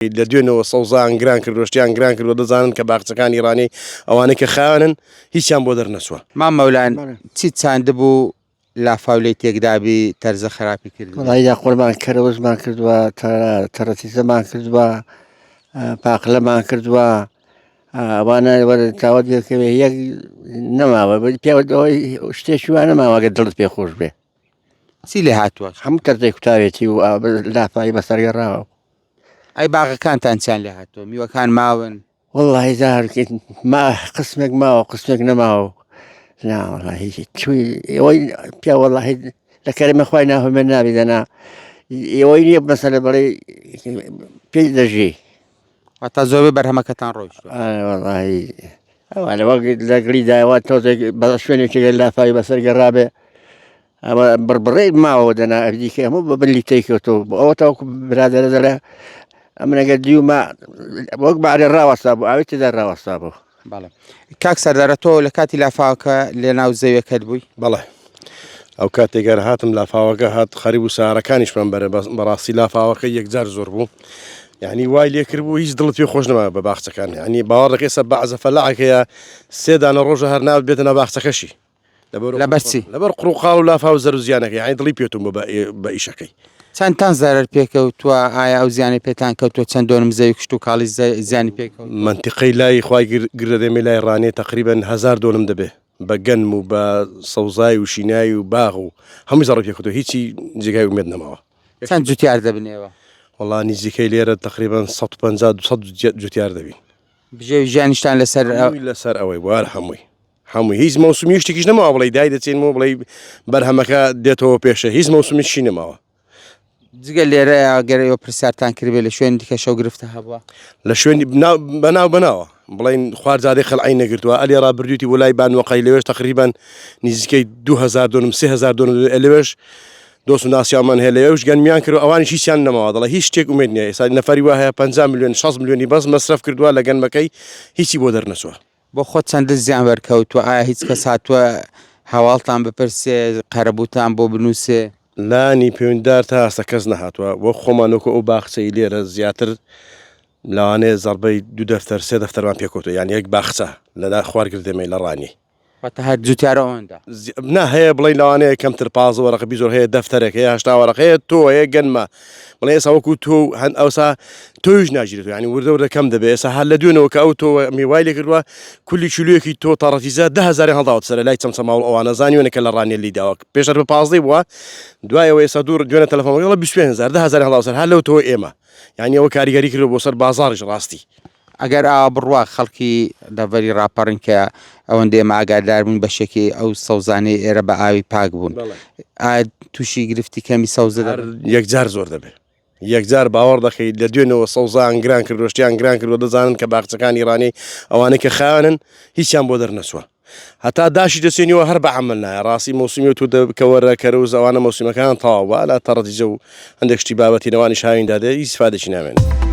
لە دوێنەوە سەوزایان گران کردووە، شتیان گران کردووە، دەزانن کە باخچەکانی ڕانیەی ئەوانەی کە خاوەنن هیچیان بۆ دەرنەچووە. مام مەولان چیت چاندبوو لافاو لێی تێکدابی تەرزە خراپی کردبی؟ وەڵایی دا قوربان کەرەوزمان کردووە، تەرەتیزەمان کردووە، پاقلەمان کردووە، ئەوانە وەرە تاوەت لێکەوێ یەک نەماوە پێوە شتێکی وا نەماوە گەر دڵت پێ خۆش بێ. چی لێ هاتووە؟ هەموو تەرزەی کوتاوێتی و لافاوی بەسەر گەڕاوە. ئەی باغەکانتان چیان لێ هاتووە میوەکان ماون؟ وەڵڵاهی زار ما قسمێک ماوە قسمێک نەماوە نا وەڵڵاهی چووی ئەوەی پیا وەڵڵاهی لە کەرەمە خوای ناهۆمێ نابی دەنا ئەوەی نییە مەسەلە بڵێ پێی دەژی واتا زۆربەی بەرهەمەکەتان ڕۆیشتووە وەڵڵاهی ئەوانە وەک لەگەڵی داوە تۆزێک بە شوێنێکی لافاوی بەسەر گەڕابێ ئەوە بڕبڕەی ماوە دەنا ئەردیکە هەموو بە بن لیتەی کەوتەوە بۆ ئەوە تاوەکو برادەرە دەڵێ ئەمن ئەگەر دیومە وەک بەعرێ ڕاوەستا بوو ئاوی تێدا ڕاوەستا بوو. بەڵێ کاک سەردارە تۆ لە کاتی لافاوەکە لە ناو زەویەکەت بووی؟ بەڵێ ئەو کاتێک گەر هاتم لافاوەکە هات خەریب و سارەکانیشمان بەرە بەڕاستی لافاوەکە یەکجار زۆر بوو یعنی وای لێ کرد بوو هیچ دڵت پێ خۆش نەما بە باخچەکان یعنی باوەڕەکەی سە بەعزە فەلاحەکەیە سێ دانە ڕۆژە هەر ناوت بێتە ناو باخچەکەشی لەبەر چی؟ لەبەر قڕوقاڵ و لافاو زەر و زیانەکەی یانی دڵی پێتون بۆ بە ئیشەکەی. چەندتان زەرەر پێکەوتووە ئایا ئەو زیانەی پێتان کەوتووە چەند دۆنم زەوی کشتوکاڵی زیانی پێکەوتووە؟ مەنتیقەی لای خوای گردەدێمەی لای ڕانیە تەقریبەن هەزار دۆنم دەبێ بە گەنم و بە سەوزای و شینای و باغ و هەمووی زەڕەی پێکەوتووە هیچی جێگای ئومێد نەماوە. چەند جوتیار دەبن ئێوە؟ وەڵا نزیکەی لێرە تەقریبەن 150 200 جوتیار دەبین. بژێوی ژیانیشتان لەسەر هەمووی لەسەر ئەوەی بوو هەر هەمووی. هەمووی هیچ مەوسمی شتێکیش نەماوە بڵێی دای دەچێنم و بڵێی بەرهەمەکە دێتەوە پێشە هیچ مەوسمیشی نەماوە. جگە لێرە گەر ئێوە پرسیارتان کردبێ لە شوێنی دیکە شەو گرفتە هەبووە؟ لە شوێنی بەناو بەناوە بڵین خوار جادەی خەلعی نەگرتووە ئەلێ ڕابردووتی بۆ لای بانوەقای لەوێش تقریبان نزیکەی 2000 دۆنم 3000 دۆنم لەوێش دۆست و ناسیامان هەیە لەوێش گەنمیان کرد ئەوانیش هیچیان نەماوە دەڵێ هیچ شتێک ئومێد نییە ئێستا نەفەری وا هەیە 50 میلیۆن 60 میلیۆنی بەس مەسرەف کردووە لە گەنمەکەی هیچی بۆ دەرنەچووە. بۆ خۆت چەندت زیان بەرکەوتووە؟ ئایا هیچ کەس هاتووە هەواڵتان بپرسێ، قەرەبووتان بۆ بنووسێ؟ لانی پەیوەندیدار تا ئێستا کەس نەهاتووە، وەک خۆمان وەکو ئەو باخچەی لێرە زیاتر لەوانەیە زەڕبەی دوو دەفتەر سێ دەفتەرمان پێکەوتووە یان یەک باخچە لە خوار گردێمەی لە ڕانی. واتە هەر جوتیارە ئەوەندە؟ نا هەیە بڵێین لەوانەیە کەمتر 15 وەرەقە بیست وەرەقە هەیە دەفتەرێک هەیە 80 وەرەقە هەیە تۆ هەیە گەنمە بڵێ ئێستا وەکو تۆ هەند ئەوسا تۆیش ناگیرێت یعنی وردە وردە کەم دەبێت ئێستا هەر لە دوێنەوە کە ئەو تۆ میوای لێ کردووە کولی کیلویەکی تۆ تەڕەتیزە 10000 هەڵداوە سەر لای چەمچەماڵ ئەوانە زانیوێنە کە لە ڕانیە لی داوە پێشتر بە 15 بووە دوایەوە ئێستا دوور دوێنە تەلەفۆن وەڵا 25000 10000 هەڵداوە سەر هەر لەو تۆ ئێمە یعنی ئەوە کاریگەری کردووە بۆ سەر بازاڕیش ڕاستی. ئەگەر ئاوا بڕوا خەڵکی دەڤەری ڕاپەڕین کە ئەوەندە ئێمە ئاگادار بووین بەشێکی ئەو سەوزانەی ئێرە بە ئاوی پاک بوون ئایا تووشی گرفتی کەمی سەوزە دەبن؟ یەکجار زۆر دەبێت یەکجار باوەڕ دەکەیت لە دوێنەوە سەوزان گران کردووە شتیان گران کردووە دەزانن کە باخچەکانی ڕانیەی ئەوانەی کە خاوەنن هیچیان بۆ دەرنەچووە هەتا داشی دەچێنیەوە هەر بە عەمەل نایە ڕاستی مۆسیمی و توودە کەوەرە کەرەوز ئەوانە مۆسیمەکان تەواو بە ئەلا تەڕەتیجە و هەندێک شتی بابەتی نەوانیش هاویندا دێ هیچ ئیسفادێکی نامێنێ.